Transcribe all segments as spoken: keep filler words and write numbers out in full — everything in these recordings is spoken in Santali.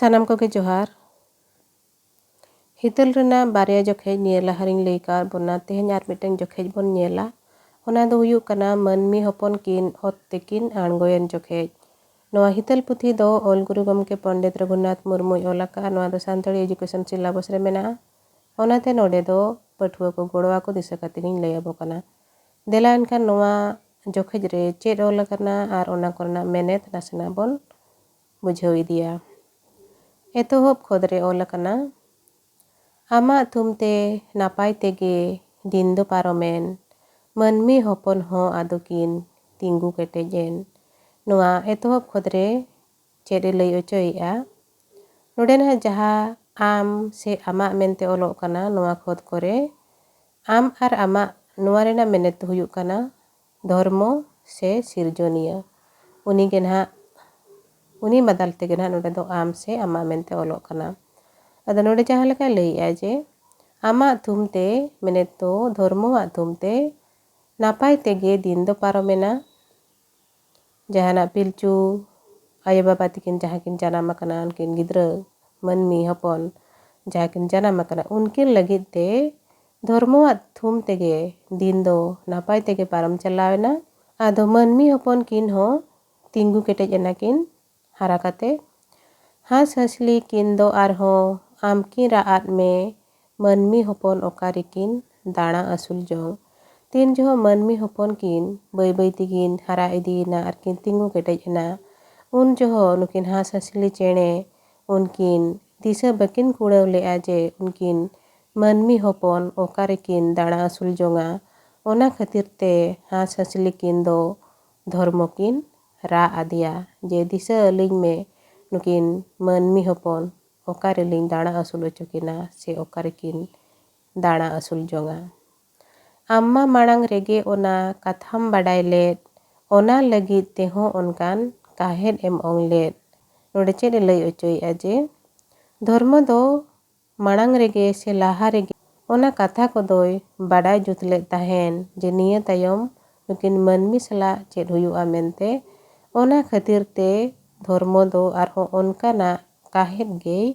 ᱥᱟᱱᱟᱢ ᱠᱚᱜᱮ ᱡᱚᱦᱟᱨ᱾ ᱦᱤᱛᱟᱹᱞ ᱨᱮᱱᱟᱜ ᱵᱟᱨᱭᱟ ᱡᱚᱠᱷᱮᱡ ᱱᱤᱭᱟᱹ ᱞᱟᱦᱟ ᱨᱤᱧ ᱞᱟᱹᱭ ᱠᱟᱜ ᱵᱚᱱᱟ, ᱛᱮᱦᱮᱧ ᱟᱨ ᱢᱤᱫᱴᱟᱝ ᱡᱚᱠᱷᱮᱡ ᱵᱚᱱ ᱧᱮᱞᱟ᱾ ᱚᱱᱟ ᱫᱚ ᱦᱩᱭᱩᱜ ᱠᱟᱱᱟ ᱢᱟᱹᱱᱢᱤ ᱦᱚᱯᱚᱱ ᱠᱤᱱ ᱚᱛ ᱛᱮᱠᱤᱱ ᱟᱬᱜᱚᱭᱮᱱ ᱡᱚᱠᱷᱮᱡ᱾ ᱱᱚᱣᱟ ᱦᱤᱛᱟᱹᱞ ᱯᱩᱛᱷᱤ ᱫᱚ ᱚᱞ ᱜᱩᱨᱩ ᱜᱚᱢᱠᱮ ᱯᱚᱱᱰᱤᱛ ᱨᱚᱜᱷᱩᱱᱟᱛᱷ ᱢᱩᱨᱢᱩᱭ ᱚᱞ ᱟᱠᱟᱫᱼᱟ᱾ ᱱᱚᱣᱟ ᱫᱚ ᱥᱟᱱᱛᱟᱲᱤ education syllabus ᱨᱮ ᱢᱮᱱᱟᱜᱼᱟ᱾ ᱚᱱᱟᱛᱮ ᱱᱚᱰᱮ ᱫᱚ ᱯᱟᱹᱴᱷᱩᱣᱟᱹ ᱠᱚ ᱜᱚᱲᱚ ᱟᱠᱚ ᱫᱤᱥᱟᱹ ᱠᱟᱛᱮ ᱜᱤᱧ ᱞᱟᱹᱭ ᱟᱵᱚ ᱠᱟᱱᱟ᱾ ᱫᱮᱞᱟ ᱮᱱᱠᱷᱟᱱ ᱱᱚᱣᱟ ᱡᱚᱠᱷᱮᱡ ᱨᱮ ᱪᱮᱫ ᱚᱞ ᱟᱠᱟᱱᱟ ᱟᱨ ᱚᱱᱟ ᱠᱚᱨᱮᱱᱟᱜ ᱢᱮᱱᱮᱛ ᱱᱟᱥᱮᱱᱟᱜ ᱵᱚᱱ ᱵᱩᱡᱷᱟᱹᱣ ᱤᱫᱤᱭᱟ᱾ ᱮᱛᱚᱦᱚᱵ ᱠᱷᱚᱸᱫᱽ ᱨᱮ ᱚᱞ ᱟᱠᱟᱱᱟ, ᱟᱢᱟᱜ ᱛᱷᱩᱢ ᱛᱮ ᱱᱟᱯᱟᱭ ᱛᱮᱜᱮ ᱫᱤᱱ ᱫᱚ ᱯᱟᱨᱚᱢᱮᱱ, ᱢᱟᱹᱱᱢᱤ ᱦᱚᱯᱚᱱ ᱦᱚᱸ ᱟᱫᱚ ᱠᱤᱱ ᱛᱤᱸᱜᱩ ᱠᱮᱴᱮᱡ ᱮᱱ᱾ ᱱᱚᱣᱟ ᱮᱛᱚᱦᱚᱵ ᱠᱷᱚᱸᱫᱽ ᱨᱮ ᱪᱮᱫ ᱮ ᱞᱟᱹᱭ ᱚᱪᱚᱭᱮᱫᱼᱟ? ᱱᱚᱰᱮ ᱱᱟᱦᱟᱜ ᱡᱟᱦᱟᱸ ᱟᱢ ᱥᱮ ᱟᱢᱟᱜ ᱢᱮᱱᱛᱮ ᱚᱞᱚᱜ ᱠᱟᱱᱟ, ᱱᱚᱣᱟ ᱠᱷᱚᱸᱫᱽ ᱠᱚᱨᱮ ᱟᱢ ᱟᱨ ᱟᱢᱟᱜ, ᱱᱚᱣᱟ ᱨᱮᱱᱟᱜ ᱢᱮᱱᱮᱛ ᱫᱚ ᱦᱩᱭᱩᱜ ᱠᱟᱱᱟ ᱫᱷᱚᱨᱢᱚ ᱥᱮ ᱥᱤᱨᱡᱚᱱᱤᱭᱟᱹ᱾ ᱩᱱᱤ ᱜᱮ ᱱᱟᱦᱟᱜ, ᱩᱱᱤ ᱵᱟᱫᱟᱞ ᱛᱮᱜᱮ ᱱᱟᱦᱟᱜ ᱱᱚᱰᱮ ᱫᱚ ᱟᱢ ᱥᱮ ᱟᱢᱟᱜ ᱢᱮᱱᱛᱮ ᱚᱞᱚᱜ ᱠᱟᱱᱟ᱾ ᱟᱫᱚ ᱱᱚᱰᱮ ᱡᱟᱦᱟᱸ ᱞᱮᱠᱟᱭ ᱞᱟᱹᱭᱮᱜᱼᱟ ᱡᱮ ᱟᱢᱟᱜ ᱛᱷᱩᱢ ᱛᱮ, ᱢᱮᱱᱮᱛ ᱫᱚ ᱫᱷᱚᱨᱢᱚᱣᱟᱜ ᱛᱷᱩᱢ ᱛᱮ ᱱᱟᱯᱟᱭ ᱛᱮᱜᱮ ᱫᱤᱱ ᱫᱚ ᱯᱟᱨᱚᱢᱮᱱᱟ᱾ ᱡᱟᱦᱟᱱᱟᱜ ᱯᱤᱞᱪᱩ ᱟᱭᱳᱼᱵᱟᱵᱟ ᱛᱟᱹᱠᱤᱱ ᱡᱟᱦᱟᱸ ᱠᱤᱱ ᱡᱟᱱᱟᱢ ᱟᱠᱟᱱᱟ, ᱩᱱᱠᱤᱱ ᱜᱤᱫᱽᱨᱟᱹ ᱢᱟᱹᱱᱢᱤ ᱦᱚᱯᱚᱱ ᱡᱟᱦᱟᱸ ᱠᱤᱱ ᱡᱟᱱᱟᱢ ᱟᱠᱟᱱᱟ, ᱩᱱᱠᱤᱱ ᱞᱟᱹᱜᱤᱫ ᱛᱮ ᱫᱷᱚᱨᱢᱚᱣᱟᱜ ᱛᱷᱩᱢ ᱛᱮᱜᱮ ᱫᱤᱱ ᱫᱚ ᱱᱟᱯᱟᱭ ᱛᱮᱜᱮ ᱯᱟᱨᱚᱢ ᱪᱟᱞᱟᱣ ᱮᱱᱟ᱾ ᱟᱫᱚ ᱢᱟᱹᱱᱢᱤ ᱦᱚᱯᱚᱱ ᱠᱤᱱ ᱦᱚᱸ ᱛᱤᱸᱜᱩ ᱠᱮᱴᱮᱡ ᱮᱱᱟ ᱠᱤᱱ ᱦᱟᱨᱟ ᱠᱟᱛᱮ᱾ ᱦᱟᱸᱥ ᱦᱟᱸᱥᱞᱤ ᱠᱤᱱ ᱫᱚ ᱟᱨᱦᱚᱸ ᱟᱢ ᱠᱤᱱ ᱨᱟᱜ ᱟᱫ ᱢᱮ, ᱢᱟᱹᱱᱢᱤ ᱦᱚᱯᱚᱱ ᱚᱠᱟ ᱨᱮᱠᱤᱱ ᱫᱟᱬᱟ ᱟᱹᱥᱩᱞ ᱡᱚᱝ? ᱛᱤᱱ ᱡᱚᱦᱚᱜ ᱢᱟᱹᱱᱢᱤ ᱦᱚᱯᱚᱱ ᱠᱤᱱ ᱵᱟᱹᱭ ᱵᱟᱹᱭ ᱛᱮᱠᱤᱱ ᱦᱟᱨᱟ ᱤᱫᱤᱭᱮᱱᱟ ᱟᱨ ᱠᱤᱱ ᱛᱤᱸᱜᱩ ᱠᱮᱴᱮᱡ ᱮᱱᱟ, ᱩᱱ ᱡᱚᱦᱚᱜ ᱱᱩᱠᱤᱱ ᱦᱟᱸᱥ ᱦᱟᱸᱥᱞᱤ ᱪᱮᱬᱮ ᱩᱱᱠᱤᱱ ᱫᱤᱥᱟᱹ ᱵᱟᱹᱠᱤᱱ ᱠᱩᱲᱟᱹᱣ ᱞᱮᱫᱼᱟ ᱡᱮ ᱩᱱᱠᱤᱱ ᱢᱟᱹᱱᱢᱤ ᱦᱚᱯᱚᱱ ᱚᱠᱟ ᱨᱮᱠᱤᱱ ᱫᱟᱬᱟ ᱟᱹᱥᱩᱞ ᱡᱚᱝᱟ᱾ ᱚᱱᱟ ᱠᱷᱟᱹᱛᱤᱨ ᱛᱮ ᱦᱟᱸᱥ ᱦᱟᱸᱥᱞᱤ ᱠᱤᱱ ᱫᱚ ᱫᱷᱚᱨᱢᱚ ᱠᱤᱱ ᱨᱟᱜ ᱟᱫᱮᱭᱟ ᱡᱮ, "ᱫᱤᱥᱟᱹ ᱟᱹᱞᱤᱧ ᱢᱮ, ᱱᱩᱠᱤᱱ ᱢᱟᱹᱱᱢᱤ ᱦᱚᱯᱚᱱ ᱚᱠᱟ ᱨᱮᱞᱤᱧ ᱫᱟᱬᱟ ᱟᱹᱥᱩᱞ ᱦᱚᱪᱚ ᱠᱤᱱᱟ ᱥᱮ ᱚᱠᱟ ᱨᱮᱠᱤᱱ ᱫᱟᱬᱟ ᱟᱹᱥᱩᱞ ᱡᱚᱝᱟ?" ᱟᱢ ᱢᱟ ᱢᱟᱲᱟᱝ ᱨᱮᱜᱮ ᱚᱱᱟ ᱠᱟᱛᱷᱟᱢ ᱵᱟᱰᱟᱭ ᱞᱮᱫ, ᱚᱱᱟ ᱞᱟᱹᱜᱤᱫ ᱛᱮᱦᱚᱸ ᱚᱱᱠᱟᱱ ᱠᱟᱦᱮᱫ ᱮᱢ ᱚᱝ ᱞᱮᱫ᱾ ᱱᱚᱰᱮ ᱪᱮᱫ ᱮ ᱞᱟᱹᱭ ᱚᱪᱚᱭᱮᱫᱼᱟ ᱡᱮ ᱫᱷᱚᱨᱢᱚ ᱫᱚ ᱢᱟᱲᱟᱝ ᱨᱮᱜᱮ ᱥᱮ ᱞᱟᱦᱟ ᱨᱮᱜᱮ ᱚᱱᱟ ᱠᱟᱛᱷᱟ ᱠᱚᱫᱚᱭ ᱵᱟᱰᱟᱭ ᱡᱩᱛ ᱞᱮᱫ ᱛᱟᱦᱮᱱ ᱡᱮ ᱱᱤᱭᱟᱹ ᱛᱟᱭᱚᱢ ᱱᱩᱠᱤᱱ ᱢᱟᱹᱱᱢᱤ ᱥᱟᱞᱟᱜ ᱪᱮᱫ ᱦᱩᱭᱩᱜᱼᱟ ᱢᱮᱱᱛᱮ᱾ ᱚᱱᱟ ᱠᱷᱟᱹᱛᱤᱨ ᱛᱮ ᱫᱷᱚᱨᱢᱚ ᱫᱚ ᱟᱨᱦᱚᱸ ᱚᱱᱠᱟᱱᱟᱜ ᱠᱟᱦᱮᱫ ᱜᱮᱭ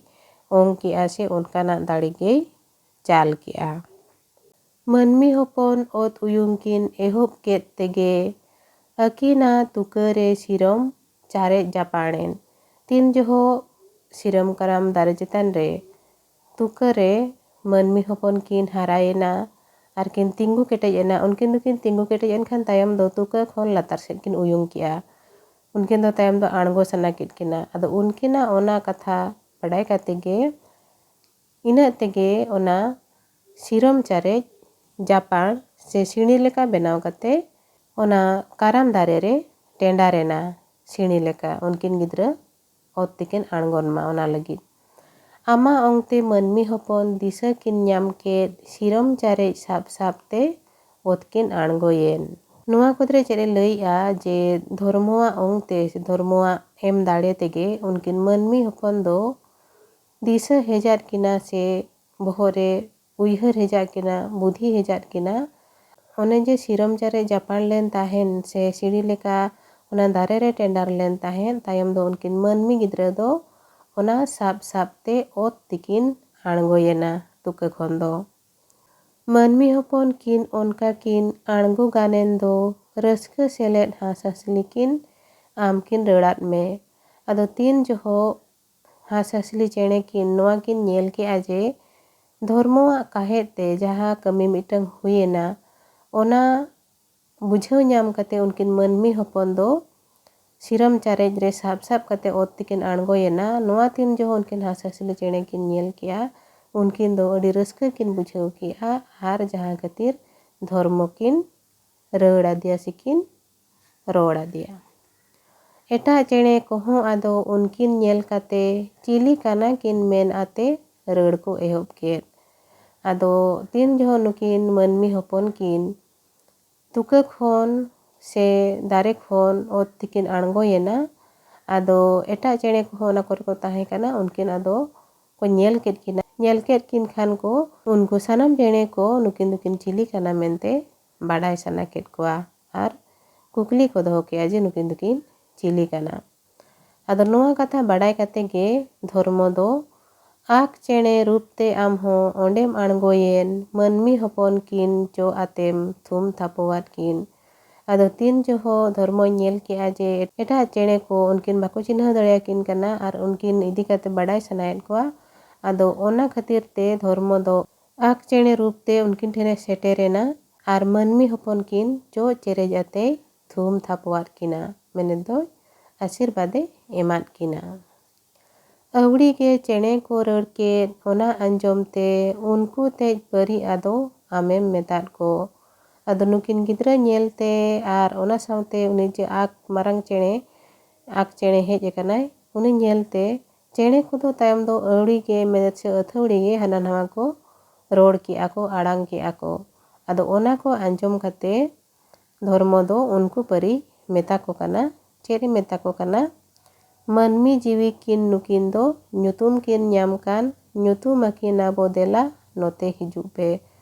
ᱚᱝ ᱠᱮᱜᱼᱟ ᱥᱮ ᱚᱱᱠᱟᱱᱟᱜ ᱫᱟᱲᱮ ᱜᱮᱭ ᱪᱟᱞ ᱠᱮᱜᱼᱟ᱾ ᱢᱟᱹᱱᱢᱤ ᱦᱚᱯᱚᱱ ᱚᱛ ᱩᱭᱩᱝ ᱠᱤᱱ ᱮᱦᱚᱵ ᱠᱮᱫ ᱛᱮᱜᱮ ᱟᱹᱠᱤᱱᱟᱜ ᱛᱩᱠᱟᱹ ᱨᱮ ᱥᱤᱨᱚᱢ ᱪᱟᱨᱮᱡ ᱡᱟᱯᱟᱬᱮᱱ᱾ ᱛᱤᱱ ᱡᱚᱦᱚᱜ ᱥᱤᱨᱚᱢ ᱠᱟᱨᱟᱢ ᱫᱟᱨᱮ ᱪᱮᱛᱟᱱ ᱨᱮ ᱛᱩᱠᱟᱹ ᱨᱮ ᱢᱟᱹᱱᱢᱤ ᱦᱚᱯᱚᱱ ᱠᱤᱱ ᱦᱟᱨᱟᱭᱮᱱᱟ ᱟᱨ ᱠᱤᱱ ᱛᱤᱸᱜᱩ ᱠᱮᱴᱮᱡ ᱮᱱᱟ, ᱩᱱᱠᱤᱱ ᱫᱚᱠᱤᱱ ᱛᱤᱸᱜᱩ ᱠᱮᱴᱮᱡ ᱮᱱ ᱠᱷᱟᱱ ᱛᱟᱭᱚᱢ ᱫᱚ ᱛᱩᱠᱟᱹ ᱠᱷᱚᱱ ᱞᱟᱛᱟᱨ ᱥᱮᱫ ᱠᱤᱱ ᱩᱭᱩᱝ ᱠᱮᱜᱼᱟ᱾ ᱩᱱᱠᱤᱱ ᱫᱚ ᱛᱟᱭᱚᱢ ᱫᱚ ᱟᱬᱜᱚ ᱥᱟᱱᱟ ᱠᱮᱫ ᱠᱤᱱᱟ᱾ ᱟᱫᱚ ᱩᱱᱠᱤᱱᱟᱜ ᱚᱱᱟ ᱠᱟᱛᱷᱟ ᱵᱟᱰᱟᱭ ᱠᱟᱛᱮ ᱜᱮ, ᱤᱱᱟᱹᱜ ᱛᱮᱜᱮ ᱚᱱᱟ ᱥᱤᱨᱚᱢ ᱪᱟᱨᱮᱡ ᱡᱟᱯᱟᱬ ᱥᱮ ᱥᱤᱬᱤ ᱞᱮᱠᱟ ᱵᱮᱱᱟᱣ ᱠᱟᱛᱮ ᱚᱱᱟ ᱠᱟᱨᱟᱢ ᱫᱟᱨᱮ ᱨᱮ ᱴᱮᱸᱰᱟᱨ ᱮᱱᱟ᱾ ᱥᱤᱬᱤ ᱞᱮᱠᱟ ᱩᱱᱠᱤᱱ ᱜᱤᱫᱽᱨᱟᱹ ᱚᱛ ᱛᱮᱠᱤᱱ ᱟᱬᱜᱚᱱ ᱢᱟ, ᱚᱱᱟ ᱞᱟᱹᱜᱤᱫ᱾ ᱟᱢᱟᱜ ᱚᱝᱛᱮ ᱢᱟᱹᱱᱢᱤ ᱦᱚᱯᱚᱱ ᱫᱤᱥᱟᱹ ᱠᱤᱱ ᱧᱟᱢ ᱠᱮᱫ, ᱥᱤᱨᱚᱢ ᱪᱟᱨᱮᱡ ᱥᱟᱵ ᱥᱟᱵ ᱛᱮ ᱚᱛ ᱠᱤᱱ ᱟᱬᱜᱚᱭᱮᱱ᱾ ᱱᱚᱣᱟ ᱠᱚᱫᱨᱮ ᱪᱮᱫ ᱮ ᱞᱟᱹᱭᱮᱜᱼᱟ ᱡᱮ ᱫᱷᱚᱨᱢᱚᱣᱟᱜ ᱚᱝᱛᱮ ᱥᱮ ᱫᱷᱚᱨᱢᱚᱣᱟᱜ ᱮᱢ ᱫᱟᱲᱮ ᱛᱮᱜᱮ ᱩᱱᱠᱤᱱ ᱢᱟᱹᱱᱢᱤ ᱦᱚᱯᱚᱱ ᱫᱚ ᱫᱤᱥᱟᱹ ᱦᱮᱡᱟᱫ ᱠᱤᱱᱟ ᱥᱮ ᱵᱚᱦᱚᱜ ᱨᱮ ᱩᱭᱦᱟᱹᱨ ᱦᱮᱡᱟᱫ ᱠᱤᱱᱟ, ᱵᱩᱫᱷᱤ ᱦᱮᱡᱟᱫ ᱠᱤᱱᱟ᱾ ᱚᱱᱮ ᱡᱮ ᱥᱤᱨᱚᱢ ᱪᱟᱨᱮᱡ ᱡᱟᱯᱟᱬ ᱞᱮᱱ ᱛᱟᱦᱮᱱ ᱥᱮ ᱥᱤᱲᱤ ᱞᱮᱠᱟ ᱚᱱᱟ ᱫᱟᱨᱮ ᱨᱮ ᱴᱮᱸᱰᱟᱨ ᱞᱮᱱ ᱛᱟᱦᱮᱸᱫ, ᱛᱟᱭᱚᱢ ᱫᱚ ᱩᱱᱠᱤᱱ ᱢᱟᱹᱱᱢᱤ ᱜᱤᱫᱽᱨᱟᱹ ᱫᱚ ᱚᱱᱟ ᱥᱟᱵ ᱥᱟᱵ ᱛᱮ ᱚᱛ ᱛᱮᱠᱤᱱ ᱟᱬᱜᱚᱭᱮᱱᱟ ᱛᱩᱠᱟᱹ ᱠᱷᱚᱱ ᱫᱚ᱾ ᱢᱟᱹᱱᱢᱤ ᱦᱚᱯᱚᱱ ᱠᱤᱱ ᱚᱱᱠᱟ ᱠᱤᱱ ᱟᱬᱜᱚ ᱜᱟᱱᱮᱱ ᱫᱚ, ᱨᱟᱹᱥᱠᱟᱹ ᱥᱮᱞᱮᱫ ᱦᱟᱸᱥ ᱦᱟᱸᱥᱞᱤ ᱠᱤᱱ ᱟᱢ ᱠᱤᱱ ᱨᱟᱹᱲᱟᱫ ᱢᱮ᱾ ᱟᱫᱚ ᱛᱤᱱ ᱡᱚᱦᱚᱜ ᱦᱟᱸᱥ ᱦᱟᱸᱥᱞᱤ ᱪᱮᱬᱮ ᱠᱤᱱ ᱱᱚᱣᱟ ᱠᱤᱱ ᱧᱮᱞ ᱠᱮᱜᱼᱟ ᱡᱮ ᱫᱷᱚᱨᱢᱚᱣᱟᱜ ᱠᱟᱦᱮᱫ ᱛᱮ ᱡᱟᱦᱟᱸ ᱠᱟᱹᱢᱤ ᱢᱤᱫᱴᱟᱝ ᱦᱩᱭᱮᱱᱟ, ᱚᱱᱟ ᱵᱩᱡᱷᱟᱹᱣ ᱧᱟᱢ ᱠᱟᱛᱮ ᱩᱱᱠᱤᱱ ᱢᱟᱹᱱᱢᱤ ᱦᱚᱯᱚᱱ ᱫᱚ ᱥᱤᱨᱚᱢ ᱪᱟᱨᱮᱡ ᱨᱮ ᱥᱟᱵ ᱥᱟᱵ ᱠᱟᱛᱮ ᱚᱛ ᱛᱮᱠᱤᱱ ᱟᱬᱜᱚᱭᱮᱱᱟ᱾ ᱱᱚᱣᱟ ᱛᱤᱱ ᱡᱚᱦᱚᱜ ᱩᱱᱠᱤᱱ ᱦᱟᱸᱥ ᱦᱟᱸᱥᱞᱤ ᱪᱮᱬᱮ ᱠᱤᱱ ᱧᱮᱞ ᱠᱮᱜᱼᱟ, ᱩᱱᱠᱤᱱ ᱫᱚ ᱟᱹᱰᱤ ᱨᱟᱹᱥᱠᱟᱹ ᱠᱤᱱ ᱵᱩᱡᱷᱟᱹᱣ ᱠᱮᱜᱼᱟ ᱟᱨ ᱡᱟᱦᱟᱸ ᱠᱷᱟᱹᱛᱤᱨ ᱫᱷᱚᱨᱢᱚ ᱠᱤᱱ ᱨᱟᱹᱲ ᱟᱫᱮᱭᱟ ᱥᱮᱠᱤᱱ ᱨᱚᱲ ᱟᱫᱮᱭᱟ᱾ ᱮᱴᱟᱜ ᱪᱮᱬᱮ ᱠᱚᱦᱚᱸ ᱟᱫᱚ ᱩᱱᱠᱤᱱ ᱧᱮᱞ ᱠᱟᱛᱮ ᱪᱤᱞᱤ ᱠᱟᱱᱟ ᱠᱤᱱ ᱢᱮᱱ ᱟᱛᱮ ᱨᱟᱹᱲ ᱠᱚ ᱮᱦᱚᱵ ᱠᱮᱫ᱾ ᱟᱫᱚ ᱛᱤᱱ ᱡᱚᱦᱚᱜ ᱱᱩᱠᱤᱱ ᱢᱟᱹᱱᱢᱤ ᱦᱚᱯᱚᱱ ᱠᱤᱱ ᱛᱩᱠᱟᱹ ᱠᱷᱚᱱ ᱥᱮ ᱫᱟᱨᱮ ᱠᱷᱚᱱ ᱚᱛ ᱛᱮᱠᱤᱱ ᱟᱬᱜᱚᱭᱮᱱᱟ, ᱟᱫᱚ ᱮᱴᱟᱜ ᱪᱮᱬᱮ ᱠᱚᱦᱚᱸ ᱚᱱᱟ ᱠᱚᱨᱮ ᱠᱚ ᱛᱟᱦᱮᱸ ᱠᱟᱱᱟ, ᱩᱱᱠᱤᱱ ᱟᱫᱚ ᱠᱚ ᱧᱮᱞ ᱠᱮᱫ ᱠᱤᱱᱟ᱾ ᱧᱮᱞ ᱠᱮᱫ ᱠᱤᱱ ᱠᱷᱟᱱ ᱠᱚ ᱩᱱᱠᱩ ᱥᱟᱱᱟᱢ ᱪᱮᱬᱮ ᱠᱚ ᱱᱩᱠᱤᱱ ᱫᱚᱠᱤᱱ ᱪᱤᱞᱤ ᱠᱟᱱᱟ ᱢᱮᱱᱛᱮ ᱵᱟᱰᱟᱭ ᱥᱟᱱᱟ ᱠᱮᱫ ᱠᱚᱣᱟ ᱟᱨ ᱠᱩᱠᱞᱤ ᱠᱚ ᱫᱚᱦᱚ ᱠᱮᱜᱼᱟ ᱡᱮ ᱱᱩᱠᱤᱱ ᱫᱚᱠᱤᱱ ᱪᱤᱞᱤ ᱠᱟᱱᱟ᱾ ᱟᱫᱚ ᱱᱚᱣᱟ ᱠᱟᱛᱷᱟ ᱵᱟᱰᱟᱭ ᱠᱟᱛᱮ ᱜᱮ ᱫᱷᱚᱨᱢᱚ ᱫᱚ ᱟᱠ ᱪᱮᱬᱮ ᱨᱩᱯ ᱛᱮ ᱟᱢ ᱦᱚᱸ ᱚᱸᱰᱮᱢ ᱟᱬᱜᱚᱭᱮᱱ, ᱢᱟᱹᱱᱢᱤ ᱦᱚᱯᱚᱱ ᱠᱤᱱ ᱪᱚᱜ ᱟᱛᱮᱢ ᱛᱷᱩᱢ ᱛᱷᱟᱯᱚᱣᱟᱫ ᱠᱤᱱ᱾ ᱟᱫᱚ ᱛᱤᱱ ᱡᱚᱦᱚᱜ ᱫᱷᱚᱨᱢᱚᱭ ᱧᱮᱞ ᱠᱮᱜᱼᱟ ᱡᱮ ᱮᱴᱟᱜ ᱪᱮᱬᱮ ᱠᱚ ᱩᱱᱠᱤᱱ ᱵᱟᱠᱚ ᱪᱤᱱᱦᱟᱹᱣ ᱫᱟᱲᱮᱭᱟᱠᱤᱱ ᱠᱟᱱᱟ ᱟᱨ ᱩᱱᱠᱤᱱ ᱤᱫᱤ ᱠᱟᱛᱮ ᱵᱟᱰᱟᱭ ᱥᱟᱱᱟᱭᱮᱫ ᱠᱚᱣᱟ, ᱟᱫᱚ ᱚᱱᱟ ᱠᱷᱟᱹᱛᱤᱨ ᱛᱮ ᱫᱷᱚᱨᱢᱚ ᱫᱚ ᱟᱠ ᱪᱮᱬᱮ ᱨᱩᱯ ᱛᱮ ᱩᱱᱠᱤᱱ ᱴᱷᱮᱱᱮ ᱥᱮᱴᱮᱨᱮᱱᱟ ᱟᱨ ᱢᱟᱹᱱᱢᱤ ᱦᱚᱯᱚᱱ ᱠᱤᱱ ᱪᱚᱜ ᱪᱮᱨᱮᱡ ᱟᱛᱮᱭ ᱛᱷᱩᱢ ᱛᱷᱟᱯᱚᱣᱟᱫ ᱠᱤᱱᱟ, ᱢᱮᱱᱮᱫ ᱫᱚ ᱟᱥᱤᱨᱵᱟᱫᱮ ᱮᱢᱟᱫ ᱠᱤᱱᱟ᱾ ᱟᱹᱣᱲᱤ ᱜᱮ ᱪᱮᱬᱮ ᱠᱚ ᱨᱟᱹᱲ ᱠᱮᱫ, ᱚᱱᱟ ᱟᱸᱡᱚᱢ ᱛᱮ ᱩᱱᱠᱩ ᱛᱮᱡ ᱯᱟᱹᱨᱤ ᱟᱫᱚ ᱟᱢᱮᱢ ᱢᱮᱛᱟᱫ ᱠᱚ᱾ ᱟᱫᱚ ᱱᱩᱠᱤᱱ ᱜᱤᱫᱽᱨᱟᱹ ᱧᱮᱞ ᱛᱮ ᱟᱨ ᱚᱱᱟ ᱥᱟᱶᱛᱮ ᱩᱱᱤ ᱡᱮ ᱟᱠ ᱢᱟᱨᱟᱝ ᱪᱮᱬᱮ, ᱟᱠ ᱪᱮᱬᱮ ᱦᱮᱡ ᱟᱠᱟᱱᱟᱭ, ᱩᱱᱤ ᱧᱮᱞ ᱛᱮ ᱪᱮᱬᱮ ᱠᱚᱫᱚ ᱛᱟᱭᱚᱢ ᱫᱚ ᱟᱹᱣᱲᱤ ᱜᱮ ᱢᱮᱱᱮᱫ ᱥᱮ ᱟᱹᱛᱷᱟᱹᱣᱲᱤ ᱜᱮ ᱦᱟᱱᱟ ᱱᱟᱣᱟ ᱠᱚ ᱨᱚᱲ ᱠᱮᱜᱼᱟ ᱠᱚ, ᱟᱲᱟᱝ ᱠᱮᱜᱼᱟ ᱠᱚ᱾ ᱟᱫᱚ ᱚᱱᱟ ᱠᱚ ᱟᱸᱡᱚᱢ ᱠᱟᱛᱮ ᱫᱷᱚᱨᱢᱚ ᱫᱚ ᱩᱱᱠᱩ ᱯᱟᱹᱨᱤ ᱢᱮᱛᱟ ᱠᱚ ᱠᱟᱱᱟ᱾ ᱪᱮᱫ ᱮ ᱢᱮᱛᱟ ᱠᱚ ᱠᱟᱱᱟ? ᱢᱟᱹᱱᱢᱤ ᱡᱤᱣᱤ ᱠᱤᱱ ᱱᱩᱠᱤᱱ ᱫᱚ ᱧᱩᱛᱩᱢ ᱠᱤᱱ ᱧᱟᱢ ᱠᱟᱱ, ᱧᱩᱛᱩᱢ ᱟᱹᱠᱤᱱᱟ ᱵᱚ ᱫᱮᱞᱟ ᱱᱚᱛᱮ ᱦᱤᱡᱩᱜ ᱯᱮ᱾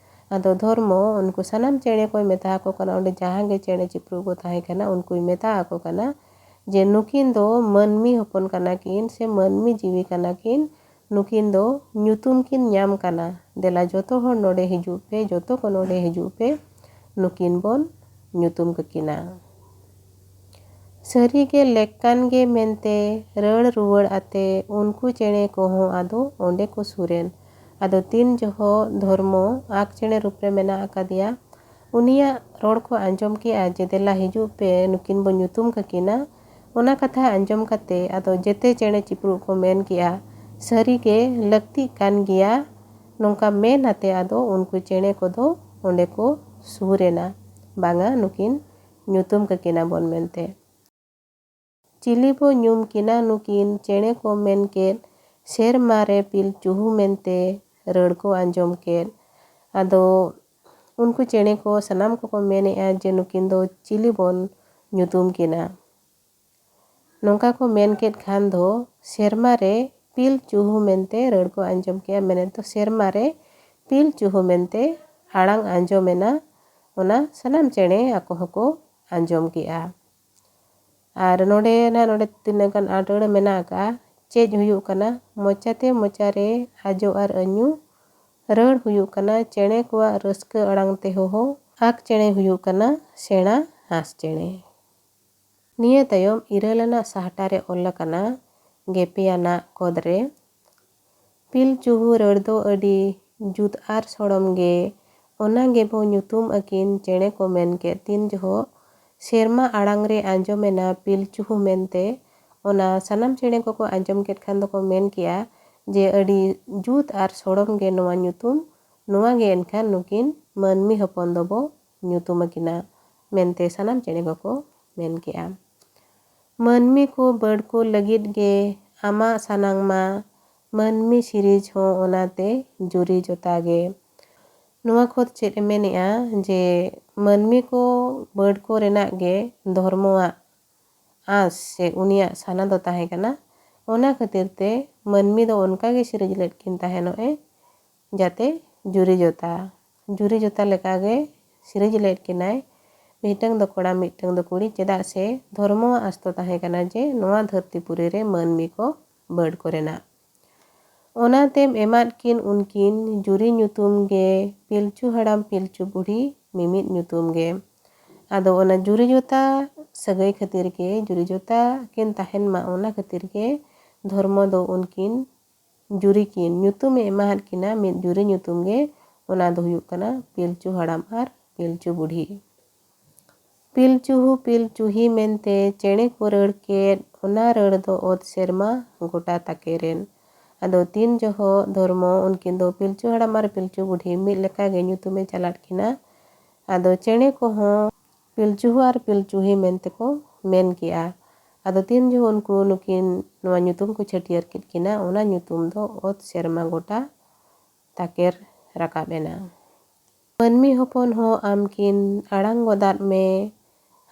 ᱟᱫᱚ ᱫᱷᱚᱨᱢᱚ ᱩᱱᱠᱩ ᱥᱟᱱᱟᱢ ᱪᱮᱬᱮ ᱠᱚᱭ ᱢᱮᱛᱟ ᱟᱠᱚ ᱠᱟᱱᱟ, ᱚᱸᱰᱮ ᱡᱟᱦᱟᱸ ᱜᱮ ᱪᱮᱬᱮ ᱪᱤᱯᱨᱩ ᱠᱚ ᱛᱟᱦᱮᱸ ᱠᱟᱱᱟ ᱩᱱᱠᱩᱭ ᱢᱮᱛᱟ ᱟᱠᱚ ᱠᱟᱱᱟ ᱡᱮ ᱱᱩᱠᱤᱱ ᱫᱚ ᱢᱟᱹᱱᱢᱤ ᱦᱚᱯᱚᱱ ᱠᱟᱱᱟ ᱠᱤᱱ ᱥᱮ ᱢᱟᱹᱱᱢᱤ ᱡᱤᱣᱤ ᱠᱟᱱᱟ ᱠᱤᱱ, ᱱᱩᱠᱤᱱ ᱫᱚ ᱧᱩᱛᱩᱢ ᱠᱤᱱ ᱧᱟᱢ ᱠᱟᱱᱟ, ᱫᱮᱞᱟ ᱡᱚᱛᱚ ᱦᱚᱲ ᱱᱚᱰᱮ ᱦᱤᱡᱩᱜ ᱯᱮ, ᱡᱚᱛᱚ ᱠᱚ ᱱᱚᱰᱮ ᱦᱤᱡᱩᱜ ᱯᱮ, ᱱᱩᱠᱤᱱ ᱵᱚᱱ ᱧᱩᱛᱩᱢ ᱠᱟᱹᱠᱤᱱᱟ᱾ ᱥᱟᱹᱨᱤ ᱜᱮ ᱞᱮᱠ ᱠᱟᱱ ᱜᱮ ᱢᱮᱱᱛᱮ ᱨᱟᱹᱲ ᱨᱩᱣᱟᱹᱲ ᱟᱛᱮ ᱩᱱᱠᱩ ᱪᱮᱬᱮ ᱠᱚᱦᱚᱸ ᱟᱫᱚ ᱚᱸᱰᱮ ᱠᱚ ᱥᱩᱨᱮᱱ᱾ ᱟᱫᱚ ᱛᱤᱱ ᱡᱚᱦᱚᱜ ᱫᱷᱚᱨᱢᱚ ᱟᱠ ᱪᱮᱬᱮ ᱨᱩᱯ ᱨᱮ ᱢᱮᱱᱟᱜ ᱟᱠᱟᱫᱮᱭᱟ, ᱩᱱᱤᱭᱟᱜ ᱨᱚᱲ ᱠᱚ ᱟᱸᱡᱚᱢ ᱠᱮᱜᱼᱟ ᱡᱮ ᱫᱮᱞᱟ ᱦᱤᱡᱩᱜ ᱯᱮ, ᱱᱩᱠᱤᱱ ᱵᱚ ᱧᱩᱛᱩᱢ ᱠᱟᱹᱠᱤᱱᱟ᱾ ᱚᱱᱟ ᱠᱟᱛᱷᱟ ᱟᱸᱡᱚᱢ ᱠᱟᱛᱮ ᱟᱫᱚ ᱡᱮᱛᱮ ᱪᱮᱬᱮ ᱪᱤᱯᱨᱩᱫ ᱠᱚ ᱢᱮᱱ ᱠᱮᱜᱼᱟ, ᱥᱟᱹᱨᱤ ᱜᱮ ᱞᱟᱹᱠᱛᱤᱜ ᱠᱟᱱ ᱜᱮᱭᱟ, ᱱᱚᱝᱠᱟ ᱢᱮᱱ ᱟᱛᱮ ᱟᱫᱚ ᱩᱱᱠᱩ ᱪᱮᱬᱮ ᱠᱚᱫᱚ ᱚᱸᱰᱮ ᱠᱚ ᱥᱩᱨ ᱮᱱᱟ, ᱵᱟᱝᱟ ᱱᱩᱠᱤᱱ ᱧᱩᱛᱩᱢ ᱠᱟᱹᱠᱤᱱᱟ ᱵᱚᱱ ᱢᱮᱱᱛᱮ᱾ ᱪᱤᱞᱤ ᱵᱚ ᱧᱩᱢ ᱠᱤᱱᱟ ᱱᱩᱠᱤᱱ ᱪᱮᱬᱮ ᱠᱚ ᱢᱮᱱ ᱠᱮᱫ, ᱥᱮᱨᱢᱟ ᱨᱮ ᱯᱤᱞᱪᱩᱦᱩ ᱢᱮᱱᱛᱮ ᱨᱟᱹᱲ ᱠᱚ ᱟᱸᱡᱚᱢ ᱠᱮᱫ᱾ ᱟᱫᱚ ᱩᱱᱠᱩ ᱪᱮᱬᱮ ᱠᱚ ᱥᱟᱱᱟᱢ ᱠᱚᱠᱚ ᱢᱮᱱᱮᱜᱼᱟ ᱡᱮ ᱱᱩᱠᱤᱱ ᱫᱚ ᱪᱤᱞᱤ ᱵᱚᱱ ᱧᱩᱛᱩᱢ ᱠᱤᱱᱟ᱾ ᱱᱚᱝᱠᱟ ᱠᱚ ᱢᱮᱱ ᱠᱮᱫ ᱠᱷᱟᱱ ᱫᱚ ᱥᱮᱨᱢᱟ ᱨᱮ ᱯᱤᱞᱪᱩᱦᱩ ᱢᱮᱱᱛᱮ ᱨᱟᱹᱲ ᱠᱚ ᱟᱸᱡᱚᱢ ᱠᱮᱜᱼᱟ᱾ ᱢᱮᱱᱮᱫ ᱫᱚ ᱥᱮᱨᱢᱟ ᱨᱮ ᱯᱤᱞᱪᱩᱦᱩ ᱢᱮᱱᱛᱮ ᱟᱲᱟᱝ ᱟᱸᱡᱚᱢᱮᱱᱟ᱾ ᱚᱱᱟ ᱥᱟᱱᱟᱢ ᱪᱮᱬᱮ ᱟᱠᱚ ᱦᱚᱸᱠᱚ ᱟᱸᱡᱚᱢ ᱠᱮᱜᱼᱟ᱾ ᱟᱨ ᱱᱚᱰᱮ ᱱᱟᱦᱟᱜ ᱱᱚᱰᱮ ᱛᱤᱱᱟᱹᱜ ᱜᱟᱱ ᱟᱸᱴ ᱨᱟᱹᱲ ᱢᱮᱱᱟᱜ ᱟᱠᱟᱫᱼᱟ᱾ ᱪᱮᱫ ᱦᱩᱭᱩᱜ ᱠᱟᱱᱟ? ᱢᱚᱪᱟᱛᱮ ᱢᱚᱪᱟᱨᱮ ᱟᱡᱚ ᱟᱨ ᱟᱹᱧᱩ᱾ ᱨᱟᱹᱲ ᱦᱩᱭᱩᱜ ᱠᱟᱱᱟ ᱪᱮᱬᱮ ᱠᱚᱣᱟᱜ ᱨᱟᱹᱥᱠᱟᱹ ᱟᱲᱟᱝ ᱛᱮ ᱦᱚᱦᱚ᱾ ᱟᱸᱠ ᱪᱮᱬᱮ ᱦᱩᱭᱩᱜ ᱠᱟᱱᱟ ᱥᱮᱬᱟ ᱦᱟᱸᱥ ᱪᱮᱬᱮ᱾ ᱱᱤᱭᱟᱹ ᱛᱟᱭᱚᱢ ᱤᱨᱟᱹᱞ ᱟᱱᱟᱜ ᱥᱟᱦᱴᱟ ᱨᱮ ᱚᱞ ᱟᱠᱟᱱᱟ ᱜᱮᱯᱮ ᱟᱱᱟᱜ ᱠᱚᱫ ᱨᱮ, ᱯᱤᱞᱪᱩᱦᱩ ᱨᱟᱹᱲ ᱫᱚ ᱟᱹᱰᱤ ᱡᱩᱛ ᱟᱨ ᱥᱚᱲᱚᱢ ᱜᱮ, ᱚᱱᱟ ᱜᱮᱵᱚ ᱧᱩᱛᱩᱢ ᱟᱹᱠᱤᱱ ᱪᱮᱬᱮ ᱠᱚ ᱢᱮᱱ ᱠᱮᱫ᱾ ᱛᱤᱱ ᱡᱚᱦᱚᱜ ᱥᱮᱨᱢᱟ ᱟᱲᱟᱝ ᱨᱮ ᱟᱸᱡᱚᱢᱮᱱᱟ ᱯᱤᱞᱪᱩᱦᱩ ᱢᱮᱱᱛᱮ, ᱚᱱᱟ ᱥᱟᱱᱟᱢ ᱪᱮᱬᱮ ᱠᱚᱠᱚ ᱟᱸᱡᱚᱢ ᱠᱮᱫ ᱠᱷᱟᱱ ᱫᱚᱠᱚ ᱢᱮᱱ ᱠᱮᱜᱼᱟ ᱡᱮ ᱟᱹᱰᱤ ᱡᱩᱛ ᱟᱨ ᱥᱚᱲᱚᱢ ᱜᱮ ᱱᱚᱣᱟ ᱧᱩᱛᱩᱢ, ᱱᱚᱣᱟ ᱜᱮ ᱮᱱᱠᱷᱟᱱ ᱱᱩᱠᱤᱱ ᱢᱟᱹᱱᱢᱤ ᱦᱚᱯᱚᱱ ᱫᱚᱵᱚ ᱧᱩᱛᱩᱢ ᱟᱹᱠᱤᱱᱟ ᱢᱮᱱᱛᱮ ᱥᱟᱱᱟᱢ ᱪᱮᱬᱮ ᱠᱚᱠᱚ ᱢᱮᱱ ᱠᱮᱜᱼᱟ᱾ ᱢᱟᱹᱱᱢᱤ ᱠᱚ ᱵᱟᱹᱲ ᱠᱚ ᱞᱟᱹᱜᱤᱫ ᱜᱮ ᱟᱢᱟᱜ ᱥᱟᱱᱟᱝ ᱢᱟ ᱢᱟᱹᱱᱢᱤ ᱥᱤᱨᱤᱡᱽ ᱦᱚᱸ ᱚᱱᱟᱛᱮ ᱡᱩᱨᱤ ᱡᱚᱛᱟ ᱜᱮ᱾ ᱱᱚᱣᱟ ᱠᱷᱚᱛ ᱪᱮᱫ ᱮ ᱢᱮᱱᱮᱜᱼᱟ ᱡᱮ ᱢᱟᱹᱱᱢᱤ ᱠᱚ ᱵᱟᱹᱲ ᱠᱚ ᱨᱮᱱᱟᱜ ᱜᱮ ᱫᱷᱚᱨᱢᱚᱣᱟᱜ ᱟᱸᱥ ᱥᱮ ᱩᱱᱤᱭᱟᱜ ᱥᱟᱱᱟ ᱫᱚ ᱛᱟᱦᱮᱸ ᱠᱟᱱᱟ᱾ ᱚᱱᱟ ᱠᱷᱟᱹᱛᱤᱨ ᱛᱮ ᱢᱟᱹᱱᱢᱤ ᱫᱚ ᱚᱱᱠᱟ ᱜᱮ ᱥᱤᱨᱤᱡᱽ ᱞᱮᱫ ᱠᱤᱱ ᱛᱟᱦᱮᱱᱚᱜ ᱮ, ᱡᱟᱛᱮ ᱡᱩᱨᱤ ᱡᱚᱛᱟ, ᱡᱩᱨᱤ ᱡᱚᱛᱟ ᱞᱮᱠᱟ ᱜᱮ ᱥᱤᱨᱤᱡᱽ ᱞᱮᱫ ᱠᱤᱱᱟᱭ᱾ ᱢᱤᱫᱴᱟᱝ ᱫᱚ ᱠᱚᱲᱟ, ᱢᱤᱫᱴᱟᱝ ᱫᱚ ᱠᱩᱲᱤ, ᱪᱮᱫᱟᱜ ᱥᱮ ᱫᱷᱚᱨᱢᱚᱣᱟᱜ ᱟᱸᱥ ᱫᱚ ᱛᱟᱦᱮᱸ ᱠᱟᱱᱟ ᱡᱮ ᱱᱚᱣᱟ ᱫᱷᱟᱹᱨᱛᱤ ᱯᱩᱨᱤ ᱨᱮ ᱢᱟᱹᱱᱢᱤ ᱠᱚ ᱵᱟᱹᱲ ᱠᱚ ᱨᱮᱱᱟᱜ᱾ ᱚᱱᱟᱛᱮᱢ ᱮᱢᱟᱫ ᱠᱤᱱ ᱩᱱᱠᱤᱱ ᱡᱩᱨᱤ ᱧᱩᱛᱩᱢ ᱜᱮ ᱯᱤᱞᱪᱩ ᱦᱟᱲᱟᱢ ᱯᱤᱞᱪᱩ ᱵᱩᱲᱦᱤ ᱢᱤᱢᱤᱫ ᱧᱩᱛᱩᱢ ᱜᱮ᱾ ᱟᱫᱚ ᱚᱱᱟ ᱡᱩᱨᱤ ᱡᱚᱛᱟ ᱥᱟᱹᱜᱟᱹᱭ ᱠᱷᱟᱹᱛᱤᱨ ᱜᱮ, ᱡᱩᱨᱤ ᱡᱚᱛᱟ ᱠᱤᱱ ᱛᱟᱦᱮᱱ ᱢᱟ, ᱚᱱᱟ ᱠᱷᱟᱹᱛᱤᱨ ᱜᱮ ᱫᱷᱚᱨᱢᱚ ᱫᱚ ᱩᱱᱠᱤᱱ ᱡᱩᱨᱤ ᱠᱤᱱ ᱧᱩᱛᱩᱢᱮ ᱮᱢᱟᱦᱟᱫ ᱠᱤᱱᱟ, ᱢᱤᱫ ᱡᱩᱨᱤ ᱧᱩᱛᱩᱢ ᱜᱮ᱾ ᱚᱱᱟ ᱫᱚ ᱦᱩᱭᱩᱜ ᱠᱟᱱᱟ ᱯᱤᱞᱪᱩ ᱦᱟᱲᱟᱢ ᱟᱨ ᱯᱤᱞᱪᱩ ᱵᱩᱰᱷᱤ᱾ ᱯᱤᱞᱪᱩᱦᱩ ᱯᱤᱞᱪᱩᱦᱤ ᱢᱮᱱᱛᱮ ᱪᱮᱬᱮ ᱠᱚ ᱨᱟᱹᱲ ᱠᱮᱫ, ᱚᱱᱟ ᱨᱟᱹᱲ ᱫᱚ ᱚᱛ ᱥᱮᱨᱢᱟ ᱜᱚᱴᱟ ᱛᱟᱠᱮᱨᱮᱱ᱾ ᱟᱫᱚ ᱛᱤᱱ ᱡᱚᱦᱚᱜ ᱫᱷᱚᱨᱢᱚ ᱩᱱᱠᱤᱱ ᱫᱚ ᱯᱤᱞᱪᱩ ᱦᱟᱲᱟᱢ ᱟᱨ ᱯᱤᱞᱪᱩ ᱵᱩᱰᱷᱤ ᱢᱤᱫ ᱞᱮᱠᱟ ᱜᱮ ᱧᱩᱛᱩᱢᱮ ᱪᱟᱞᱟᱫ ᱠᱤᱱᱟ, ᱟᱫᱚ ᱪᱮᱬᱮ ᱠᱚᱦᱚᱸ ᱯᱤᱞᱪᱩᱦᱩ ᱟᱨ ᱯᱤᱞᱪᱩᱦᱤ ᱢᱮᱱᱛᱮ ᱠᱚ ᱢᱮᱱ ᱠᱮᱜᱼᱟ᱾ ᱟᱫᱚ ᱛᱤᱱ ᱡᱚᱦᱚᱜ ᱩᱱᱠᱩ ᱱᱩᱠᱤᱱ ᱱᱚᱣᱟ ᱧᱩᱛᱩᱢ ᱠᱚ ᱪᱷᱟᱹᱴᱭᱟᱹᱨ ᱠᱮᱫ ᱠᱤᱱᱟ, ᱚᱱᱟ ᱧᱩᱛᱩᱢ ᱫᱚ ᱚᱛ ᱥᱮᱨᱢᱟ ᱜᱚᱴᱟ ᱛᱟᱠᱮᱨ ᱨᱟᱠᱟᱵ ᱮᱱᱟ᱾ ᱢᱟᱹᱱᱢᱤ ᱦᱚᱯᱚᱱ ᱦᱚᱸ ᱟᱢ ᱠᱤᱱ ᱟᱲᱟᱝ ᱜᱚᱫᱟᱫ ᱢᱮ,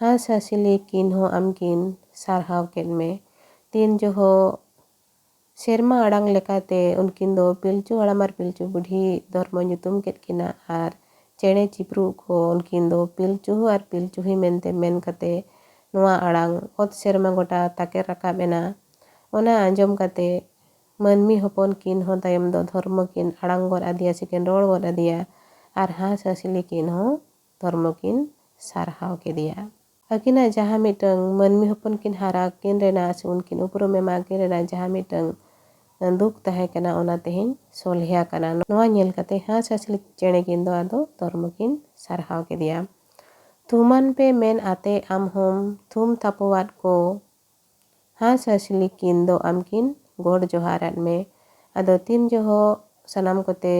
ᱦᱟᱸᱥ ᱦᱟᱸᱥᱞᱤ ᱠᱤᱱ ᱦᱚᱸ ᱟᱢ ᱠᱤᱱ ᱥᱟᱨᱦᱟᱣ ᱠᱮᱫ ᱢᱮ᱾ ᱛᱤᱱ ᱡᱚᱦᱚᱜ ᱥᱮᱨᱢᱟ ᱟᱲᱟᱝ ᱞᱮᱠᱟᱛᱮ ᱩᱱᱠᱤᱱ ᱫᱚ ᱯᱤᱞᱪᱩ ᱦᱟᱲᱟᱢ ᱟᱨ ᱯᱤᱞᱪᱩ ᱵᱩᱰᱷᱤ ᱫᱷᱚᱨᱢᱚ ᱧᱩᱛᱩᱢ ᱠᱮᱫ ᱠᱤᱱᱟ ᱟᱨ ᱪᱮᱬᱮ ᱪᱤᱯᱨᱩ ᱠᱚ ᱩᱱᱠᱤᱱ ᱫᱚ ᱯᱤᱞᱪᱩᱦᱩ ᱟᱨ ᱯᱤᱞᱪᱩᱦᱤ ᱢᱮᱱᱛᱮ ᱢᱮᱱ ᱠᱟᱛᱮ ᱱᱚᱣᱟ ᱟᱲᱟᱝ ᱚᱛ ᱥᱮᱨᱢᱟ ᱜᱚᱴᱟ ᱛᱟᱠᱮᱨ ᱨᱟᱠᱟᱵ ᱮᱱᱟ᱾ ᱚᱱᱟ ᱟᱸᱡᱚᱢ ᱠᱟᱛᱮ ᱢᱟᱹᱱᱢᱤ ᱦᱚᱯᱚᱱ ᱠᱤᱱ ᱦᱚᱸ ᱛᱟᱭᱚᱢ ᱫᱚ ᱫᱷᱚᱨᱢᱚ ᱠᱤᱱ ᱟᱲᱟᱝ ᱜᱚᱫ ᱟᱫᱮᱭᱟ ᱥᱮ ᱠᱤᱱ ᱨᱚᱲ ᱜᱚᱫ ᱟᱫᱮᱭᱟ᱾ ᱟᱨ ᱦᱟᱸᱥ ᱦᱟᱸᱥᱞᱤ ᱠᱤᱱ ᱦᱚᱸ ᱫᱷᱚᱨᱢᱚ ᱠᱤᱱ ᱥᱟᱨᱦᱟᱣ ᱠᱮᱫᱮᱭᱟ᱾ ᱟᱹᱠᱤᱱᱟᱜ ᱡᱟᱦᱟᱸ ᱢᱤᱫᱴᱟᱝ ᱢᱟᱹᱱᱢᱤ ᱦᱚᱯᱚᱱ ᱠᱤᱱ ᱦᱟᱨᱟ ᱠᱤᱱ ᱨᱮᱱᱟᱜ ᱥᱮ ᱩᱱᱠᱤᱱ ᱩᱯᱨᱩᱢ ᱮᱢᱟ ᱠᱤᱱ ᱨᱮᱱᱟᱜ ᱡᱟᱦᱟᱸ ᱢᱤᱫᱴᱟᱝ ᱫᱩᱠ ᱛᱟᱦᱮᱸ ᱠᱟᱱᱟ, ᱚᱱᱟ ᱛᱮᱦᱮᱧ ᱥᱚᱞᱦᱮ ᱟᱠᱟᱱᱟ᱾ ᱱᱚᱣᱟ ᱧᱮᱞ ᱠᱟᱛᱮ ᱦᱟᱸᱥ ᱦᱟᱸᱥᱞᱤ ᱪᱮᱬᱮ ᱠᱤᱱ ᱫᱚ ᱟᱫᱚ ᱫᱷᱚᱨᱢᱚ ᱠᱤᱱ ᱥᱟᱨᱦᱟᱣ ᱠᱮᱫᱮᱭᱟ᱾ ᱛᱷᱩᱢᱟᱱ ᱯᱮ ᱢᱮᱱ ᱟᱛᱮ ᱟᱢ ᱦᱚᱸᱢ ᱛᱷᱩᱢ ᱛᱷᱟᱯᱚᱣᱟᱫ ᱠᱚ, ᱦᱟᱸᱥ ᱦᱟᱸᱥᱞᱤ ᱠᱤᱱ ᱫᱚ ᱟᱢ ᱠᱤᱱ ᱜᱚᱰ ᱡᱚᱦᱟᱨᱟᱫ ᱢᱮ᱾ ᱟᱫᱚ ᱛᱤᱱ ᱡᱚᱦᱚᱜ ᱥᱟᱱᱟᱢ ᱠᱚᱛᱮ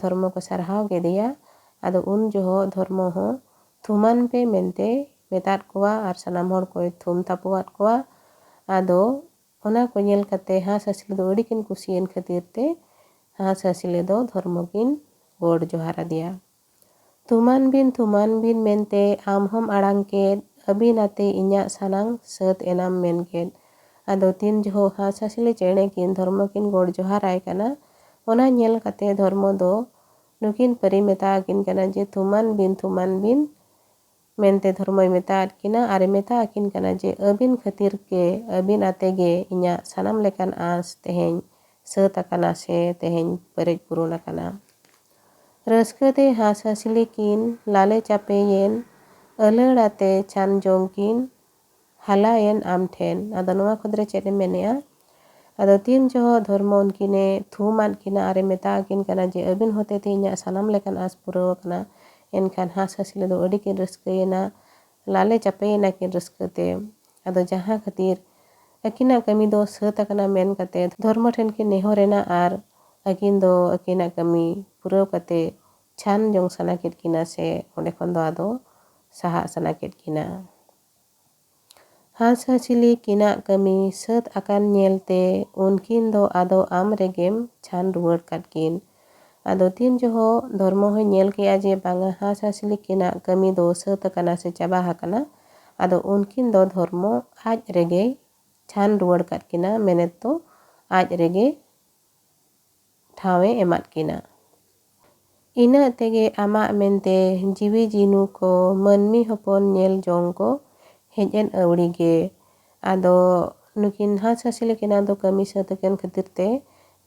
ᱫᱷᱚᱨᱢᱚ ᱠᱚ ᱥᱟᱨᱦᱟᱣ ᱠᱮᱫᱮᱭᱟ, ᱟᱫᱚ ᱩᱱ ᱡᱚᱦᱚᱜ ᱫᱷᱚᱨᱢᱚ ᱦᱚᱸ ᱛᱷᱩᱢᱟᱱ ᱯᱮ ᱢᱮᱱᱛᱮ ᱢᱮᱛᱟᱫ ᱠᱚᱣᱟ ᱟᱨ ᱥᱟᱱᱟᱢ ᱦᱚᱲ ᱠᱚᱭ ᱛᱷᱩᱢ ᱛᱷᱟᱯᱚᱣᱟᱫ ᱠᱚᱣᱟ᱾ ᱟᱫᱚ ᱚᱱᱟ ᱠᱚ ᱧᱮᱞ ᱠᱟᱛᱮ ᱦᱟᱸᱥ ᱦᱟᱸᱥᱞᱤ ᱫᱚ ᱟᱹᱰᱤ ᱠᱤᱱ ᱠᱩᱥᱤᱭᱮᱱ ᱠᱷᱟᱹᱛᱤᱨ ᱛᱮ ᱦᱟᱸᱥ ᱦᱟᱸᱥᱞᱤ ᱫᱚ ᱫᱷᱚᱨᱢᱚ ᱠᱤᱱ ᱜᱚᱰ ᱡᱚᱦᱟᱨ ᱟᱫᱮᱭᱟ᱾ ᱛᱷᱩᱢᱟᱱ ᱵᱤᱱ, ᱛᱷᱩᱢᱟᱱ ᱵᱤᱱ ᱢᱮᱱᱛᱮ ᱟᱢ ᱦᱚᱸᱢ ᱟᱲᱟᱝ ᱠᱮᱫ, ᱟᱹᱵᱤᱱ ᱟᱛᱮ ᱤᱧᱟᱹᱜ ᱥᱟᱱᱟᱝ ᱥᱟᱹᱛ ᱮᱱᱟᱢ ᱢᱮᱱ ᱠᱮᱫ᱾ ᱟᱫᱚ ᱛᱤᱱ ᱡᱚᱦᱚᱜ ᱦᱟᱸᱥ ᱦᱟᱸᱥᱞᱤ ᱪᱮᱬᱮ ᱠᱤᱱ ᱫᱷᱚᱨᱢᱚ ᱠᱤᱱ ᱜᱚᱰ ᱡᱚᱦᱟᱨᱟᱭ ᱠᱟᱱᱟ, ᱚᱱᱟ ᱧᱮᱞ ᱠᱟᱛᱮ ᱫᱷᱚᱨᱢᱚ ᱫᱚ ᱱᱩᱠᱤᱱ ᱯᱟᱹᱨᱤ ᱢᱮᱛᱟ ᱟᱹᱠᱤᱱ ᱠᱟᱱᱟ ᱡᱮ, "ᱛᱷᱩᱢᱟᱱ ᱵᱤᱱ, ᱛᱷᱩᱢᱟᱱ ᱵᱤᱱ" ᱢᱮᱱᱛᱮ ᱫᱷᱚᱨᱢᱚᱭ ᱢᱮᱛᱟ ᱟᱫ ᱠᱤᱱᱟ ᱟᱨᱮ ᱢᱮᱛᱟ ᱟᱹᱠᱤᱱ ᱠᱟᱱᱟ ᱡᱮ, "ᱟᱹᱵᱤᱱ ᱠᱷᱟᱹᱛᱤᱨ ᱜᱮ, ᱟᱹᱵᱤᱱ ᱟᱛᱮ ᱜᱮ ᱤᱧᱟᱹᱜ ᱥᱟᱱᱟᱢ ᱞᱮᱠᱟᱱ ᱟᱸᱥ ᱛᱮᱦᱮᱧ ᱥᱟᱹᱛ ᱟᱠᱟᱱᱟ ᱥᱮ ᱛᱮᱦᱮᱧ ᱯᱮᱨᱮᱡ ᱯᱩᱨᱩᱱ ᱟᱠᱟᱱᱟ᱾" ᱨᱟᱹᱥᱠᱟᱹ ᱛᱮ ᱦᱟᱸᱥ ᱦᱟᱸᱥᱞᱤ ᱠᱤᱱ ᱞᱟᱞᱮ ᱪᱟᱯᱮᱭᱮᱱ, ᱟᱹᱞᱟᱹᱲ ᱟᱛᱮ ᱪᱷᱟᱱ ᱡᱚᱝ ᱠᱤᱱ ᱦᱟᱞᱟᱭᱮᱱ ᱟᱢ ᱴᱷᱮᱱ᱾ ᱟᱫᱚ ᱱᱚᱣᱟ ᱠᱷᱚᱸᱫᱽᱨᱮ ᱪᱮᱫ ᱮ ᱢᱮᱱᱮᱜᱼᱟ? ᱟᱫᱚ ᱛᱤᱱ ᱡᱚᱦᱚᱜ ᱫᱷᱚᱨᱢᱚ ᱩᱱᱠᱤᱱᱮ ᱛᱷᱩᱢ ᱟᱫ ᱠᱤᱱᱟ ᱟᱨᱮ ᱢᱮᱛᱟ ᱟᱹᱠᱤᱱ ᱠᱟᱱᱟ ᱡᱮ, "ᱟᱹᱵᱤᱱ ᱦᱚᱛᱮ ᱛᱮ ᱤᱧᱟᱹᱜ ᱥᱟᱱᱟᱢ ᱞᱮᱠᱟᱱ ᱟᱸᱥ ᱯᱩᱨᱟᱹᱣ ᱟᱠᱟᱱᱟ", ᱮᱱᱠᱷᱟᱱ ᱦᱟᱸᱥ ᱦᱟᱸᱥᱞᱤ ᱫᱚ ᱟᱹᱰᱤ ᱠᱤᱱ ᱨᱟᱹᱥᱠᱟᱹᱭᱮᱱᱟ, ᱞᱟᱞᱮ ᱪᱟᱯᱮᱭᱮᱱᱟ ᱠᱤᱱ ᱨᱟᱹᱥᱠᱟᱹ ᱛᱮ᱾ ᱟᱫᱚ ᱡᱟᱦᱟᱸ ᱠᱷᱟᱹᱛᱤᱨ ᱟᱹᱠᱤᱱᱟᱜ ᱠᱟᱹᱢᱤ ᱫᱚ ᱥᱟᱹᱛ ᱟᱠᱟᱱᱟ ᱢᱮᱱ ᱠᱟᱛᱮ ᱫᱷᱚᱨᱢᱚ ᱴᱷᱮᱱ ᱠᱤᱱ ᱱᱮᱦᱚᱨ ᱮᱱᱟ ᱟᱨ ᱟᱹᱠᱤᱱ ᱫᱚ ᱟᱹᱠᱤᱱᱟᱜ ᱠᱟᱹᱢᱤ ᱯᱩᱨᱟᱹᱣ ᱠᱟᱛᱮ ᱪᱷᱟᱱ ᱡᱚᱝ ᱥᱟᱱᱟ ᱠᱮᱫ ᱠᱤᱱᱟ ᱥᱮ ᱚᱸᱰᱮ ᱠᱷᱚᱱ ᱫᱚ ᱟᱫᱚ ᱥᱟᱦᱟᱜ ᱥᱟᱱᱟ ᱠᱮᱫ ᱠᱤᱱᱟ᱾ ᱦᱟᱸᱥ ᱦᱟᱸᱥᱞᱤ ᱠᱤᱱᱟᱜ ᱠᱟᱹᱢᱤ ᱥᱟᱹᱛ ᱟᱠᱟᱱ ᱧᱮᱞ ᱛᱮ ᱩᱱᱠᱤᱱ ᱫᱚ ᱟᱫᱚ ᱟᱢ ᱨᱮᱜᱮᱢ ᱪᱷᱟᱱ ᱨᱩᱣᱟᱹᱲ ᱠᱟᱫ ᱠᱤᱱ᱾ ᱟᱫᱚ ᱛᱤᱱ ᱡᱚᱦᱚᱜ ᱫᱷᱚᱨᱢᱚ ᱦᱚᱸᱭ ᱧᱮᱞ ᱠᱮᱜᱼᱟ ᱡᱮ ᱵᱟᱝᱟ ᱦᱟᱸᱥ ᱦᱟᱸᱥᱞᱤ ᱠᱤᱱᱟᱜ ᱠᱟᱹᱢᱤ ᱫᱚ ᱥᱟᱹᱛ ᱟᱠᱟᱱᱟ ᱥᱮ ᱪᱟᱵᱟ ᱟᱠᱟᱱᱟ, ᱟᱫᱚ ᱩᱱᱠᱤᱱ ᱫᱚ ᱫᱷᱚᱨᱢᱚ ᱟᱡ ᱨᱮᱜᱮᱭ ᱪᱷᱟᱱ ᱨᱩᱣᱟᱹᱲ ᱠᱟᱫ ᱠᱤᱱᱟ, ᱢᱮᱱᱮᱛ ᱫᱚ ᱟᱡ ᱨᱮᱜᱮ ᱴᱷᱟᱶᱮ ᱮᱢᱟᱫ ᱠᱤᱱᱟ᱾ ᱤᱱᱟᱹᱜ ᱛᱮᱜᱮ ᱟᱢᱟᱜ ᱢᱮᱱᱛᱮ ᱡᱤᱣᱤ ᱡᱤᱱᱩ ᱠᱚ, ᱢᱟᱹᱱᱢᱤ ᱦᱚᱯᱚᱱ ᱧᱮᱞ ᱡᱚᱝ ᱠᱚ ᱦᱮᱡ ᱮᱱ ᱟᱹᱣᱲᱤ ᱜᱮ᱾ ᱟᱫᱚ ᱱᱩᱠᱤᱱ ᱦᱟᱸᱥ ᱦᱟᱸᱥᱞᱤ ᱠᱤᱱ ᱫᱚ ᱠᱟᱹᱢᱤ ᱥᱟᱹᱛ ᱟᱠᱟᱱ ᱠᱷᱟᱹᱛᱤᱨ ᱛᱮ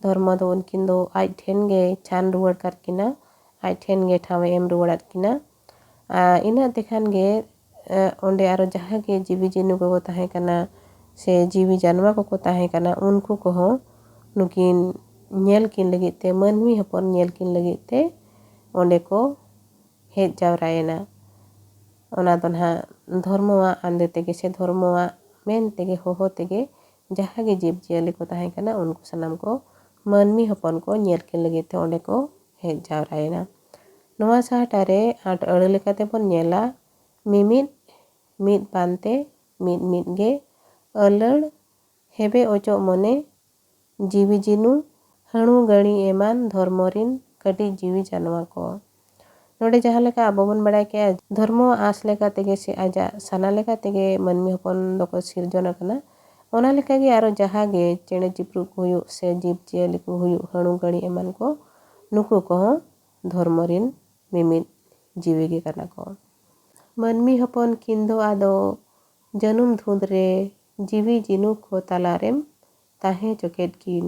ᱫᱷᱚᱨᱢᱚ ᱫᱚ ᱩᱱᱠᱤᱱ ᱫᱚ ᱟᱡ ᱴᱷᱮᱱ ᱜᱮ ᱪᱷᱟᱱ ᱨᱩᱣᱟᱹᱲ ᱠᱟᱫ ᱠᱤᱱᱟ, ᱟᱡ ᱴᱷᱮᱱ ᱜᱮ ᱴᱷᱟᱶ ᱮ ᱮᱢ ᱨᱩᱣᱟᱹᱲᱟᱫ ᱠᱤᱱᱟ᱾ ᱟᱨ ᱤᱱᱟᱹᱜ ᱛᱮᱠᱷᱟᱱ ᱜᱮ, ᱮ, ᱚᱸᱰᱮ ᱟᱨᱚ ᱡᱟᱦᱟᱸ ᱜᱮ ᱡᱤᱣᱤ ᱡᱤᱱᱩ ᱠᱚᱠᱚ ᱛᱟᱦᱮᱸ ᱠᱟᱱᱟ ᱥᱮ ᱡᱤᱣᱤ ᱡᱟᱱᱣᱟ ᱠᱚᱠᱚ ᱛᱟᱦᱮᱸ ᱠᱟᱱᱟ, ᱩᱱᱠᱩ ᱠᱚᱦᱚᱸ ᱱᱩᱠᱤᱱ ᱧᱮᱞ ᱠᱤᱱ ᱞᱟᱹᱜᱤᱫ ᱛᱮ, ᱢᱟᱹᱱᱢᱤ ᱦᱚᱯᱚᱱ ᱧᱮᱞ ᱠᱤᱱ ᱞᱟᱹᱜᱤᱫ ᱛᱮ ᱚᱸᱰᱮ ᱠᱚ ᱦᱮᱡ ᱡᱟᱣᱨᱟᱭᱮᱱᱟ᱾ ᱚᱱᱟ ᱫᱚ ᱱᱟᱦᱟᱜ ᱫᱷᱚᱨᱢᱚᱣᱟᱜ ᱟᱸᱫᱮ ᱛᱮᱜᱮ ᱥᱮ ᱫᱷᱚᱨᱢᱚᱣᱟᱜ ᱢᱮᱱ ᱛᱮᱜᱮ, ᱦᱚᱦᱚ ᱛᱮᱜᱮ ᱡᱟᱦᱟᱸ ᱜᱮ ᱡᱤᱵᱽ ᱡᱤᱭᱟᱹᱞᱤ ᱠᱚ ᱛᱟᱦᱮᱸ ᱠᱟᱱᱟ, ᱩᱱᱠᱩ ᱥᱟᱱᱟᱢ ᱠᱚ ᱢᱟᱹᱱᱢᱤ ᱦᱚᱯᱚᱱ ᱠᱚ ᱧᱮᱞ ᱠᱤᱱ ᱞᱟᱹᱜᱤᱫ ᱛᱮ ᱚᱸᱰᱮ ᱠᱚ ᱦᱮᱡ ᱡᱟᱣᱨᱟᱭᱮᱱᱟ᱾ ᱱᱚᱣᱟ ᱥᱟᱦᱴᱟ ᱨᱮ ᱟᱸᱴ ᱟᱹᱲᱟᱹ ᱞᱮᱠᱟᱛᱮ ᱵᱚᱱ ᱧᱮᱞᱟ, ᱢᱤᱢᱤᱫ ᱢᱤᱫ ᱯᱟᱱᱛᱮ ᱢᱤᱫ ᱢᱤᱫ ᱜᱮ ᱟᱹᱞᱟᱹᱲ ᱦᱮᱵᱮ ᱚᱪᱚᱜ ᱢᱚᱱᱮ ᱡᱤᱣᱤ ᱡᱤᱱᱩ ᱦᱟᱹᱬᱩ ᱜᱟᱹᱲᱤ ᱮᱢᱟᱱ ᱫᱷᱚᱨᱢᱚ ᱨᱤᱱ ᱠᱟᱹᱴᱤᱡ ᱡᱤᱣᱤ ᱡᱟᱱᱣᱟ ᱠᱚ᱾ ᱱᱚᱰᱮ ᱡᱟᱦᱟᱸ ᱞᱮᱠᱟ ᱟᱵᱚ ᱵᱚᱱ ᱵᱟᱲᱟᱭ ᱠᱮᱜᱼᱟ, ᱫᱷᱚᱨᱢᱚ ᱟᱸᱥ ᱞᱮᱠᱟ ᱛᱮᱜᱮ ᱥᱮ ᱟᱡᱟᱜ ᱥᱟᱱᱟ ᱞᱮᱠᱟ ᱛᱮᱜᱮ ᱢᱟᱹᱱᱢᱤ ᱦᱚᱯᱚᱱ ᱫᱚᱠᱚ ᱥᱤᱨᱡᱚᱱ ᱟᱠᱟᱱᱟ᱾ ᱚᱱᱟ ᱞᱮᱠᱟᱜᱮ ᱟᱨᱚ ᱡᱟᱦᱟᱸ ᱜᱮ ᱪᱮᱬᱮ ᱪᱤᱯᱨᱩᱫ ᱠᱚ ᱦᱩᱭᱩᱜ ᱥᱮ ᱡᱤᱵᱽ ᱡᱤᱭᱟᱹᱞᱤ ᱠᱚ ᱦᱩᱭᱩᱜ, ᱦᱟᱹᱬᱩ ᱜᱟᱹᱲᱤ ᱮᱢᱟᱱ ᱠᱚ, ᱱᱩᱠᱩ ᱠᱚᱦᱚᱸ ᱫᱷᱚᱨᱢᱚ ᱨᱤᱱ ᱢᱤᱢᱤᱫ ᱡᱤᱣᱤ ᱜᱮ ᱠᱟᱱᱟ ᱠᱚ᱾ ᱢᱟᱹᱱᱢᱤ ᱦᱚᱯᱚᱱ ᱠᱤᱱ ᱫᱚ ᱟᱫᱚ ᱡᱟᱹᱱᱩᱢ ᱫᱷᱩᱸᱫ ᱨᱮ ᱡᱤᱣᱤ ᱡᱤᱱᱩ ᱠᱚ ᱛᱟᱞᱟᱨᱮᱢ ᱛᱟᱦᱮᱸ ᱦᱚᱪᱚ ᱠᱮᱫ ᱠᱤᱱ᱾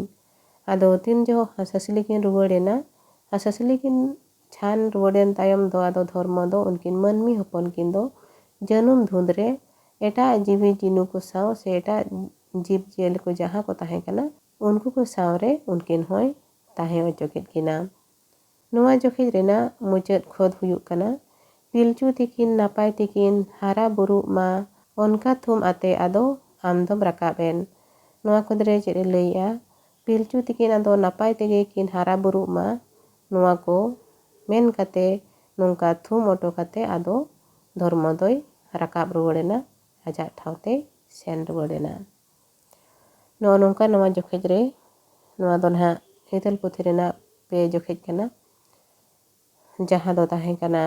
ᱟᱫᱚ ᱛᱤᱱ ᱡᱚᱦᱚᱜ ᱦᱟᱸᱥ ᱦᱟᱸᱥᱞᱤ ᱠᱤᱱ ᱨᱩᱣᱟᱹᱲᱮᱱᱟ, ᱦᱟᱸᱥ ᱦᱟᱸᱥᱞᱤ ᱠᱤᱱ ᱪᱷᱟᱱ ᱨᱩᱣᱟᱹᱲᱮᱱ ᱛᱟᱭᱚᱢ ᱫᱚ ᱟᱫᱚ ᱫᱷᱚᱨᱢᱚ ᱫᱚ ᱩᱱᱠᱤᱱ ᱢᱟᱹᱱᱢᱤ ᱦᱚᱯᱚᱱ ᱠᱤᱱ ᱫᱚ ᱡᱟᱹᱱᱩᱢ ᱫᱷᱩᱸᱫ ᱨᱮ ᱮᱴᱟᱜ ᱡᱤᱣᱤ ᱡᱤᱱᱩ ᱠᱚ ᱥᱟᱶ ᱥᱮ ᱮᱴᱟᱜ ᱡᱤᱵᱽ ᱡᱤᱭᱟᱹᱞᱤ ᱠᱚ ᱡᱟᱦᱟᱸ ᱠᱚ ᱛᱟᱦᱮᱸ ᱠᱟᱱᱟ, ᱩᱱᱠᱩ ᱠᱚ ᱥᱟᱶ ᱨᱮ ᱩᱱᱠᱤᱱ ᱦᱚᱸᱭ ᱛᱟᱦᱮᱸ ᱦᱚᱪᱚ ᱠᱮᱫ ᱠᱤᱱᱟ᱾ ᱱᱚᱣᱟ ᱡᱚᱠᱷᱮᱡ ᱨᱮᱱᱟᱜ ᱢᱩᱪᱟᱹᱫ ᱠᱷᱚᱫ ᱦᱩᱭᱩᱜ ᱠᱟᱱᱟ, ᱯᱤᱞᱪᱩ ᱛᱤᱠᱤᱱ ᱱᱟᱯᱟᱭ ᱛᱮᱠᱤᱱ ᱦᱟᱨᱟ ᱵᱩᱨᱩᱜ ᱢᱟ, ᱚᱱᱠᱟ ᱛᱷᱩᱢ ᱟᱛᱮ ᱟᱫᱚ ᱟᱢ ᱫᱚᱢ ᱨᱟᱠᱟᱵ ᱮᱱ᱾ ᱱᱚᱣᱟ ᱠᱷᱚᱫ ᱨᱮ ᱪᱮᱫ ᱮ ᱞᱟᱹᱭᱮᱜᱼᱟ? ᱯᱤᱞᱪᱩ ᱛᱤᱠᱤᱱ ᱟᱫᱚ ᱱᱟᱯᱟᱭ ᱛᱮᱜᱮ ᱠᱤᱱ ᱦᱟᱨᱟ ᱵᱩᱨᱩᱜ ᱢᱟ, ᱱᱚᱣᱟ ᱠᱚ ᱢᱮᱱ ᱠᱟᱛᱮ ᱱᱚᱝᱠᱟ ᱛᱷᱩᱢ ᱚᱴᱚ ᱠᱟᱛᱮ ᱟᱫᱚ ᱫᱷᱚᱨᱢᱚ ᱫᱚᱭ ᱨᱟᱠᱟᱵ ᱨᱩᱣᱟᱹᱲ ᱮᱱᱟ, ᱟᱡᱟᱜ ᱴᱷᱟᱶ ᱛᱮᱭ ᱥᱮᱱ ᱨᱩᱣᱟᱹᱲ ᱮᱱᱟ᱾ ᱱᱚᱜᱼᱚ ᱱᱚᱝᱠᱟ ᱱᱚᱣᱟ ᱡᱚᱠᱷᱮᱡ ᱨᱮ, ᱱᱚᱣᱟ ᱫᱚ ᱱᱟᱦᱟᱜ ᱦᱤᱛᱟᱹᱞ ᱯᱩᱛᱷᱤ ᱨᱮᱱᱟᱜ ᱯᱮ ᱡᱚᱠᱷᱮᱡ ᱠᱟᱱᱟ, ᱡᱟᱦᱟᱸ ᱫᱚ ᱛᱟᱦᱮᱸ ᱠᱟᱱᱟ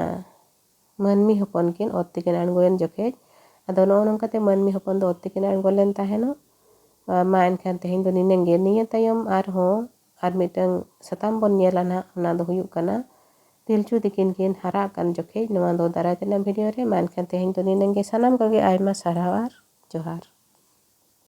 ᱢᱟᱹᱱᱢᱤ ᱦᱚᱯᱚᱱ ᱠᱤᱱ ᱚᱛ ᱛᱮᱠᱤᱱ ᱟᱬᱜᱚᱭᱮᱱ ᱡᱚᱠᱷᱮᱡ᱾ ᱟᱫᱚ ᱱᱚᱜᱼᱚ ᱱᱚᱝᱠᱟᱛᱮ ᱢᱟᱹᱱᱢᱤ ᱦᱚᱯᱚᱱ ᱫᱚ ᱚᱛ ᱛᱮᱠᱤᱱ ᱟᱬᱜᱚ ᱞᱮᱱ ᱛᱟᱦᱮᱱᱚᱜ᱾ ᱢᱟ ᱮᱱᱠᱷᱟᱱ ᱛᱮᱦᱮᱧ ᱫᱚ ᱱᱤᱱᱟᱹᱝ ᱜᱮ᱾ ᱱᱤᱭᱟᱹ ᱛᱟᱭᱚᱢ ᱟᱨᱦᱚᱸ ᱟᱨ ᱢᱤᱫᱴᱟᱝ ᱥᱟᱛᱟᱢ ᱵᱚᱱ ᱧᱮᱞᱟ ᱱᱟᱦᱟᱜ, ᱚᱱᱟ ᱫᱚ ᱦᱩᱭᱩᱜ ᱠᱟᱱᱟ ᱯᱤᱞᱪᱩ ᱛᱤᱠᱤᱱ ᱠᱤᱱ ᱦᱟᱨᱟᱜ ᱠᱟᱱ ᱡᱚᱠᱷᱮᱡ ᱱᱚᱣᱟ ᱫᱚ ᱫᱟᱨᱟᱭ ᱛᱮᱱᱟᱜ ᱵᱷᱤᱰᱤᱭᱳ ᱨᱮ᱾ ᱢᱟ ᱮᱱᱠᱷᱟᱱ ᱛᱮᱦᱮᱧ ᱫᱚ ᱱᱤᱱᱟᱹᱝ ᱜᱮ᱾ ᱥᱟᱱᱟᱢ ᱠᱚᱜᱮ ᱟᱭᱢᱟ ᱥᱟᱨᱦᱟᱣ ᱟᱨ ᱡᱚᱦᱟᱨ᱾